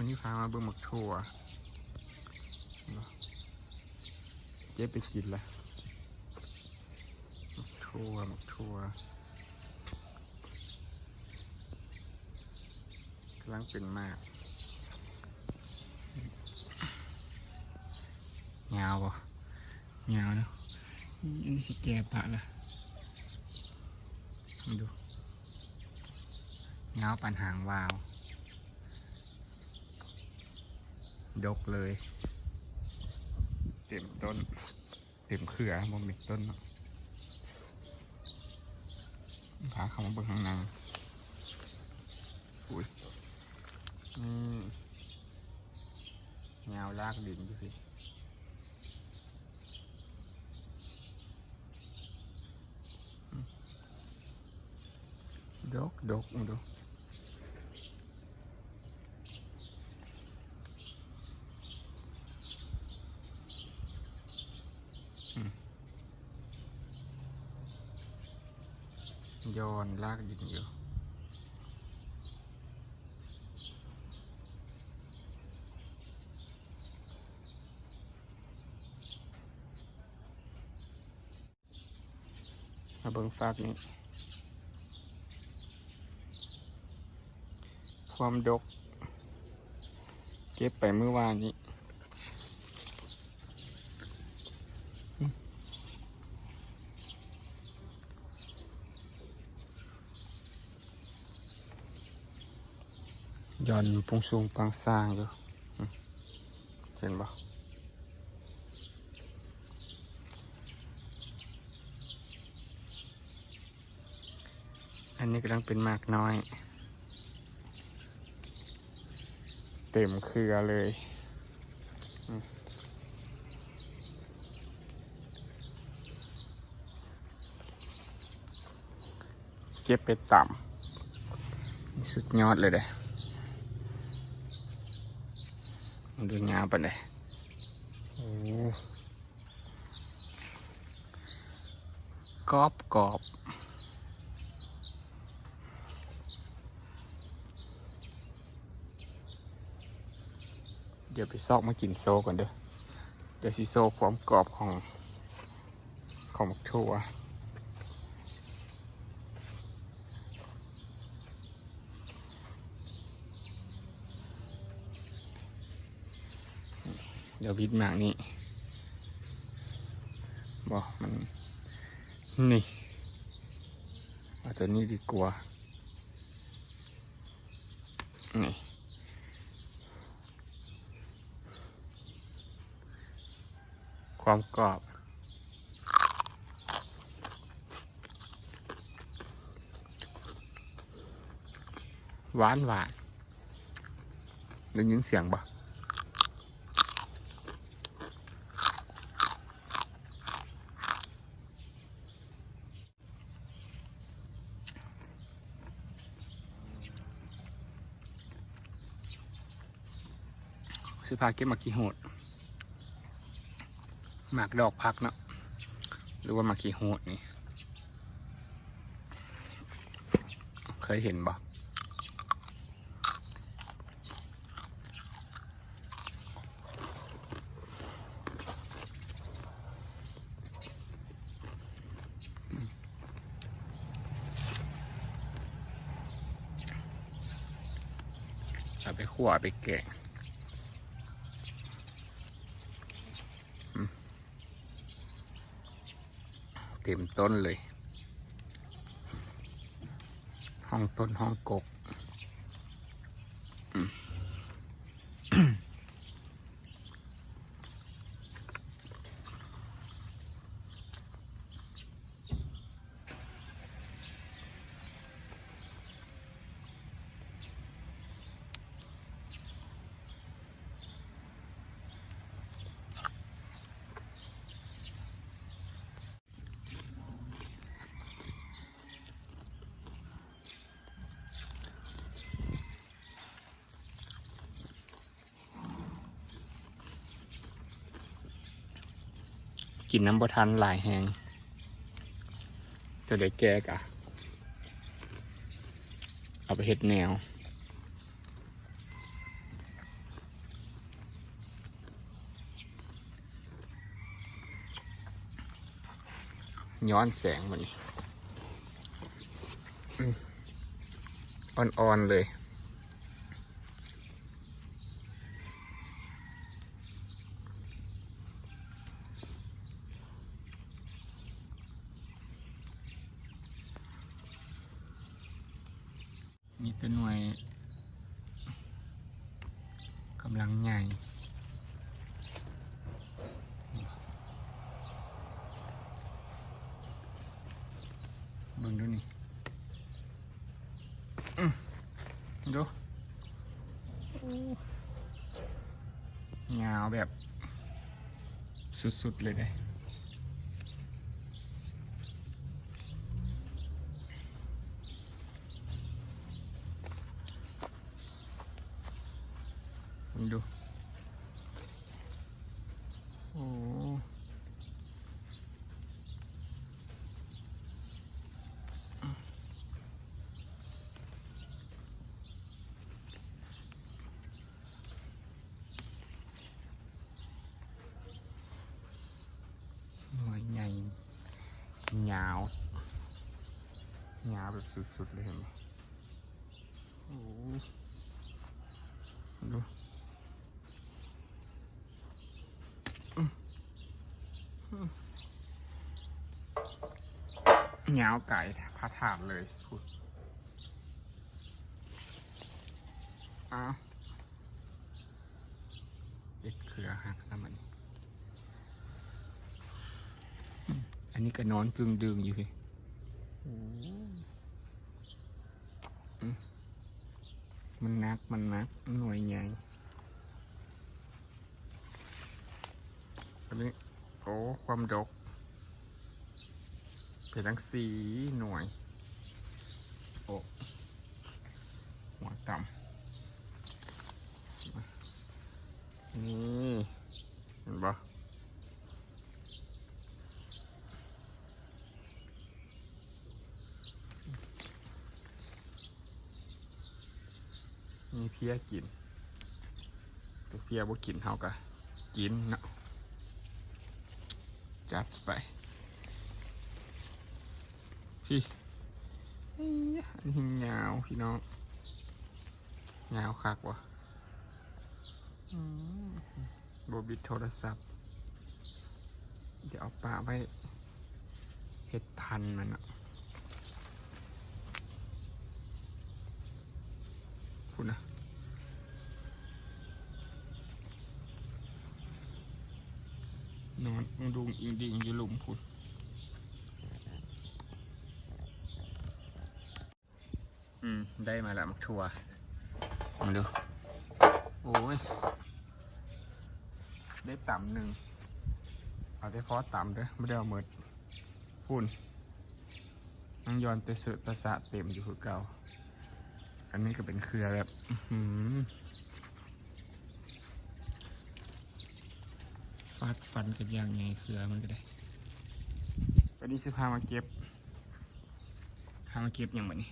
ນີ້ພາມາເບິ່ງໝາກຖົ່ວ ເນາະ ເກັບໄປກິນລະ ໝາກຖົ່ວ ໝາກຖົ່ວ ກຳລັງເປັນໝາກ ຍາວບໍ່? ຍາວເນາະ ອັນນີ້ຊິແກ່ປະລະ ເບິ່ງດູ ຍາວປານຫາງວາວ ດົກເລີຍ ເຕັມຕົ້ນ ເຕັມເຄືອ ບໍ່ເປັນຕົ້ນເນາະ ພາເຂົ້າມາເບິ່ງຂ້າງໃນ ອຸ້ຍ ນີ້ ຍາວລາກດິນຢູ່ພີ້ ດົກໆ ເບິ່ງດູ ອືມ ຍ້ອນລາກດິນຢູ່. ມາເບິ່ງຟາກນີ້ ຄວາມດົກ ເກັບໄປມື້ວານນີ້ ຍ້ອນປຸງສູງປາງສ້າງຢູ່ ເຫັນບໍ່? ອັນນີ້ກຳລັງເປັນໝາກນ້ອຍ ເຕັມເຄືອເລີຍ ເກັບໄປຕຳ ສຸດຍອດເລີຍເດ້ ມັນດູງາມປານໃດ ໂອ້ ກອບໆ ດຽວໄປຊອກມາກິນໂຊກ່ອນເດີ ດຽວຊິໂຊຄວາມກອບຂອງ ຂອງໝາກຖົ່ວ ດຽວບິດໝາກນີ້ ບໍ່ ມັນ ນີ້ ເອົາຕົວນີ້ດີກວ່າ ນີ້ ຄວາມກອບ ຫວານໆ ໄດ້ຍິນສຽງບໍ່? ຊິພາເກັບໝາກຂີ້ຫູດ ໝາກດອກຜັກເນາະ ຫຼືວ່າໝາກຂີ້ຫູດນີ້ ເຄີຍເຫັນບໍ່? ເອົາໄປຂົ້ວ ເອົາໄປແກງ ອືມ ເຕັມຕົ້ນເລີຍ ຮອງຕົ້ນຮອງກົກ ອືມ. ກິນນຳບໍ່ທັນຫຼາຍແຮງ ຈະໄດ້ແກ່ກະ ເອົາໄປເຮັດແນວ. ຍ້ອນແສງບັດນີ້ ອືມ ອ່ອນໆເລີຍ. ມີແຕ່ໜ່ວຍກຳລັງໃຫຍ່ ເບິ່ງດູນີ້ ອືມ ເບິ່ງດູ ໂອ້ ຍາວແບບສຸດໆເລີຍເດ້. ເບິ່ງດູ ໂອ້ ໜ່ວຍໃຫຍ່ ຍາວ ຍາວແບບສຸດໆເລີຍ ເຫັນບໍ່? ໂອ້ ເບິ່ງດູ ຍາວໄກພະທາດເລີຍພຸ້ນ ອ້າວ ເຮັດເຄືອຫັກຊະມັນ ອັນນີ້ກໍນອນກຶ່ງດຶງຢູ່ ໂອ້ ອືມ ມັນໜັກ ມັນໜັກ ໜ່ວຍໃຫຍ່ ອັນນີ້ ໂອ້ ຄວາມດົກ ເປັນຈັ່ງຊີ້ໜ່ວຍ ໂອ້ ຫົວຕ່ຳ ນີ້ ເຫັນບໍ່? ມີເພຍກິນ ແຕ່ເພຍບໍ່ກິນເຮົາກະກິນເນາະ ຈັດໄປ ພີ້ ອັນນີ້ຍາວພີ່ນ້ອງ ຍາວຄັກວ່າ ອືມ ບໍ່ບິດໂທລະສັບ ດຽວເອົາປະໄວ້ເຮັດພັນມັນເນາະ ພຸ້ນນະ ນອນດຸ່ງອີ່ງດິ່ງຢູ່ລຸ່ມພຸ້ນ. ອືມ ໄດ້ມາແລ້ວໝາກຖົ່ວ ເບິ່ງດູ ໂອ້ຍ ໄດ້ຕຳໜຶ່ງ ເອົາແຕ່ພໍຕຳເດີ້ ບໍ່ໄດ້ເອົາໝົດ ພຸ້ນ ຍັງຢ່ອນແຕ່ເຊາະແຕ່ຊະເຕັມຢູ່ຄືເກົ່າ ອັນນີ້ກໍເປັນເຄືອແບບ ອື ຟາດຟັນກັນຢ່າງໃຫຍ່ເຄືອມັນກໍໄດ້ ບັດນີ້ຊິພາມາເກັບ ພາມາເກັບຫຍັງບັດນີ້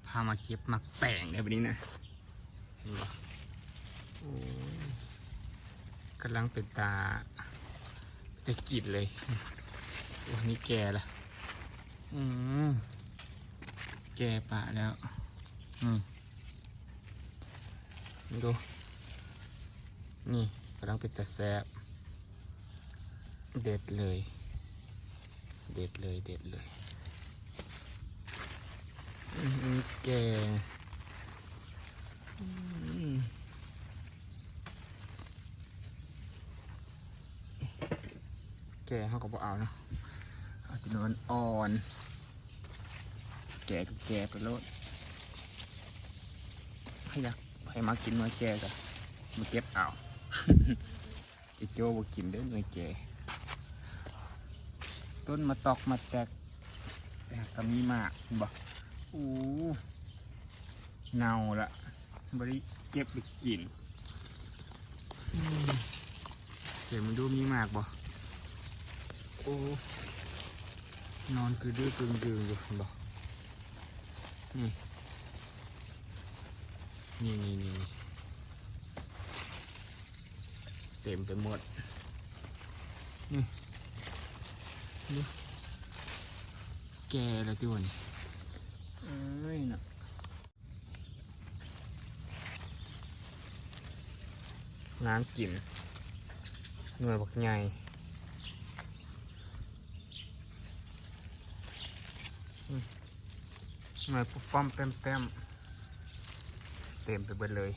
ພາມາເກັບໝາກແຕງເດີ້ບັດນີ້ນະ ເຫັນບໍ່ ໂອ້ຍ ກຳລັງເປັນຕາ ຕາກິນເລີຍ ໂອ້ ນີ້ແກ່ລະ ອືມ ແກ່ປະແລ້ວ ອືມ ເບິ່ງດູ ນີ້ກຳລັງເປັນຕາແຊບ ເດັດເລີຍ ເດັດເລີຍ ເດັດເລີຍ ອືມ ແກ່ ອືມ ແກ່ເຮົາກໍບໍ່ເອົາເນາະ ເອົາແຕ່ໜ່ວຍອ່ອນ ແກ່ກໍແກ່ໄປໂລດ ໃຜຢາກ ໃຜມັກກິນໜ່ວຍແກ່ກໍມາເກັບເອົາ ເຈໂຈ້ບໍ່ກິນເດີ້ໜ່ວຍແກ່ ຕົ້ນມາຕອກມາແຕກ ແຕ່ກໍມີໝາກ ເຫັນບໍ່ ໂອ້ ເນົ່າລະ ບໍ່ໄດ້ເກັບໄປກິນ ອືມ ເຫັນມັນດູມີໝາກບໍ່ ໂອ້ ນອນກຶ່ງດຶງກຶ່ງດຶງຢູ່ ເຫັນບໍ່ ນີ້ ນີ້ໆໆໆ ເຕັມໄປໝົດ ນີ້ ແກ່ແລ້ວຕິວະນີ້ ເອີຍເນາະ. ນາງກິນ ໜ່ວຍບັກໃຫຍ່ ອືມ ໜ່ວຍປ້ອມໆ ແປ້ມໆ ເຕັມໄປເບິດເລີຍ.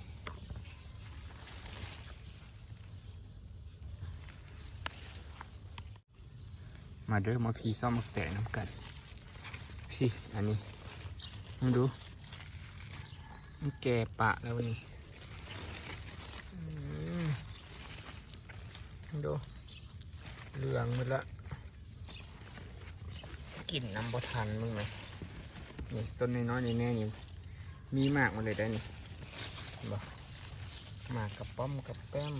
ມາເດີ ມາພີ້ຊອກໝາກແຕງນຳກັນ. ພີ້ ອັນນີ້ ເບິ່ງດູ ມັນແກ່ປະແລ້ວນີ້. ອືມ ເບິ່ງດູ ເຫຼືອງໝົດລະ ກິນນຳບໍ່ທັນ. ເບິ່ງນະ ນີ້ ຕົ້ນນ້ອຍໆ ແນ່ໆ ນີ້ ມີໝາກໝົດເລີຍໄດ໋ນີ້ ເຫັນບໍ່? ໝາກກະປ້ອມກະແປ້ມ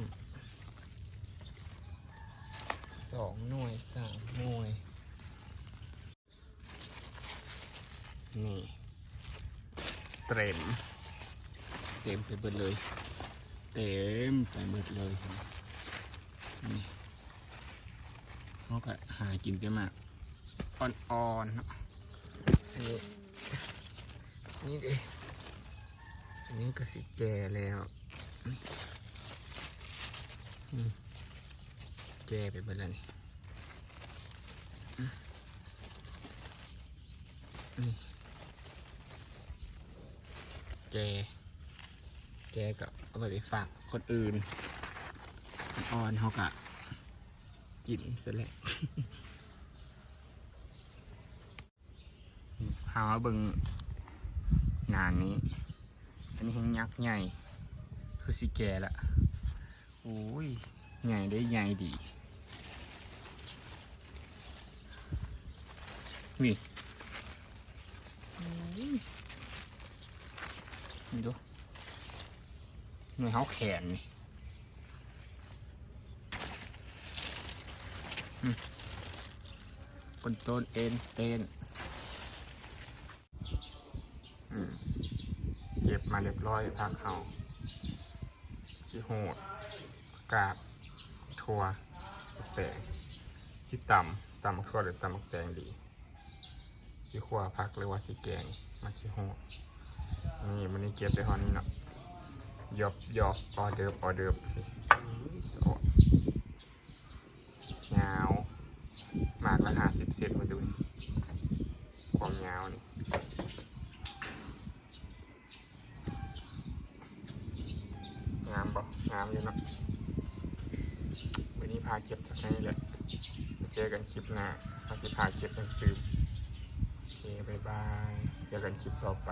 ສອງໜ່ວຍ ສາມໜ່ວຍ ນີ້ ເຕັມ ເຕັມໄປເບິດເລີຍ ເຕັມໄປເບິດເລີຍ. ນີ້ ເຮົາກະຫາກິນແຕ່ໝາກອ່ອນໆ ເນາະ. ນີ້ ນີ້ເດ້ ອັນນີ້ກະຊິແກ່ແລ້ວ ອືມ ແກ່ໄປເບິດແລ້ວນີ້ ອືມ ນີ້ ແກ່ ແກ່ກະເອົາໄປ ໄປຝາກຄົນອື່ນ ອ່ອນເຮົາກະກິນຊະແຫຼະ. ພາມາເບິ່ງໜານນີ້ ອັນນີ້ແຮ່ງຍັກໃຫຍ່ ຄືຊິແກ່ລະ. ໂອ້ຍ ໃຫຍ່ເດ້ ໃຫຍ່ດີ ນີ້ ໂອ້ຍ ເບິ່ງດູ ໜ່ວຍເທົ່າແຂນນີ້. ອືມ ຕົ້ນໆ ເອັນເຕັນ ອືມ ເກັບມາລຽບຮ້ອຍ ຜັກເຮົາ ຊິໂຫດ ຜັກກາດ ຖົ່ວ ໝາກແຕງ ຊິຕຳ ຕຳໝາກຖົ່ວ ຫຼື ຕຳໝາກແຕງດີ? ຊິຂົ້ວຜັກ ຫຼືວ່າຊິແກງ ມັນຊິໂຫດ. ນີ້ ມື້ນີ້ເກັບໄດ້ເທົ່ານີ້ເນາະ ຢອບໆ ອອເດີບ ອອເດີບຊິ ໂອ້ຍ ສະອອດ ຍາວ ໝາກລະຫ້າສິບເຊັນ ມາດູນີ້ ຄວາມຍາວນີ້. ງາມບໍ່? ງາມຢູ່ເນາະ. ມື້ນີ້ພາເກັບເທົ່ານີ້ແຫຼະ ໄປເຈີກັນຄລິບໜ້າ ເຮົາຊິພາເກັບຫຍັງຕື່ມ. ໂອເຄ ບາຍບາຍ ເຈີກັນຄລິບຕໍ່ໄປ.